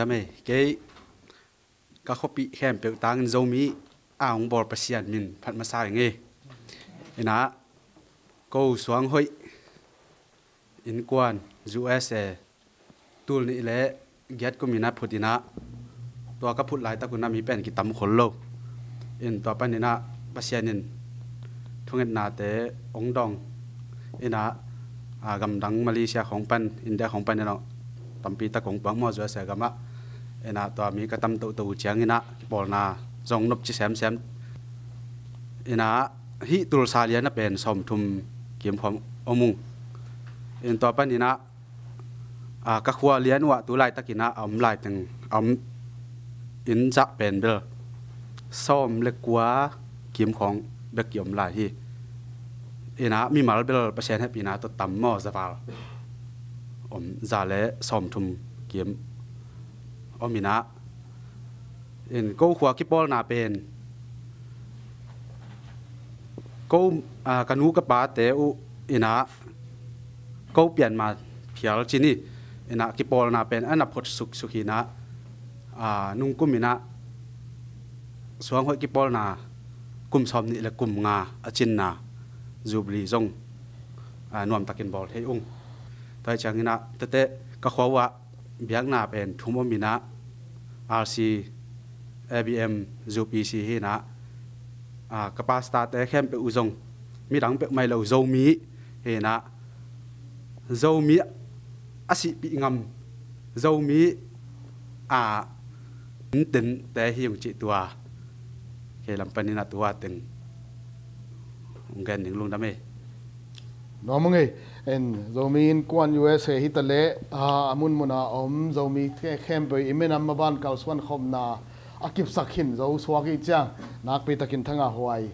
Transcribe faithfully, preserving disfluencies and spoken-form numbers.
Mei, kei ka khuapih khempeuh tangin Zomi a hong bawl Pasian min phat masa ing e. Inah ko suang hoih innkuan U S A tul nih le giat kum inah phut inah, tua ka phut laitak unah mi pen kitam khol lo. In tua pan inah Pasian in thungetnate hong dong inah, a, gamdang Malaysia khong pan, India khong pan inah tampi tak hong puak maw, U S A gamah. Inah tua mi ka tam toto uh ciang inah kipawlna zong nopci semsem. Inah hih tulsa lian a pen sawmthum kimkhawm om ung. In tua pan inah, a, ka khua lian uh ah tu laitakin ah a om laiteng a om inn zah pen bel sawm le kua kimkhawng bek kiom lai hi. Inah mimal bel Pasian hehpihna tawh tam maw, za val om, za le sawmthum kim om inah. In ko khua kipawlna pen ko, a, ka nu ka pate uh inah ko pianma phial cin hi. Inah kipawlna pen a na phot suksuk hi inah, a, nungkum inah suang hoih kipawlna kum sawm nih le kum nga a cinna Jubilee zong, a, nuamtakin bawl thei ung. Tua hi ciang inah tete ka khua uh ah biakna pen thum om inah, R C, A B M, U P C hi inah, a, ka pastor te khempeuh uh zong midang peuhmah hi lo, Zomi hi inah, Zomi a sihpih ngam, Zomi a, inn tente hi ung cih tua kei lam pan inah tua teng hong gen ning, lungdam e. Nuam ung e. En, Zomi Innkuan U S A hi ta leh, a, a munmun a om Zomi khe-, khempeuh i minam maban kalsuan khopna a kipsak khin zo suak i ciang nakpi takin thangah huai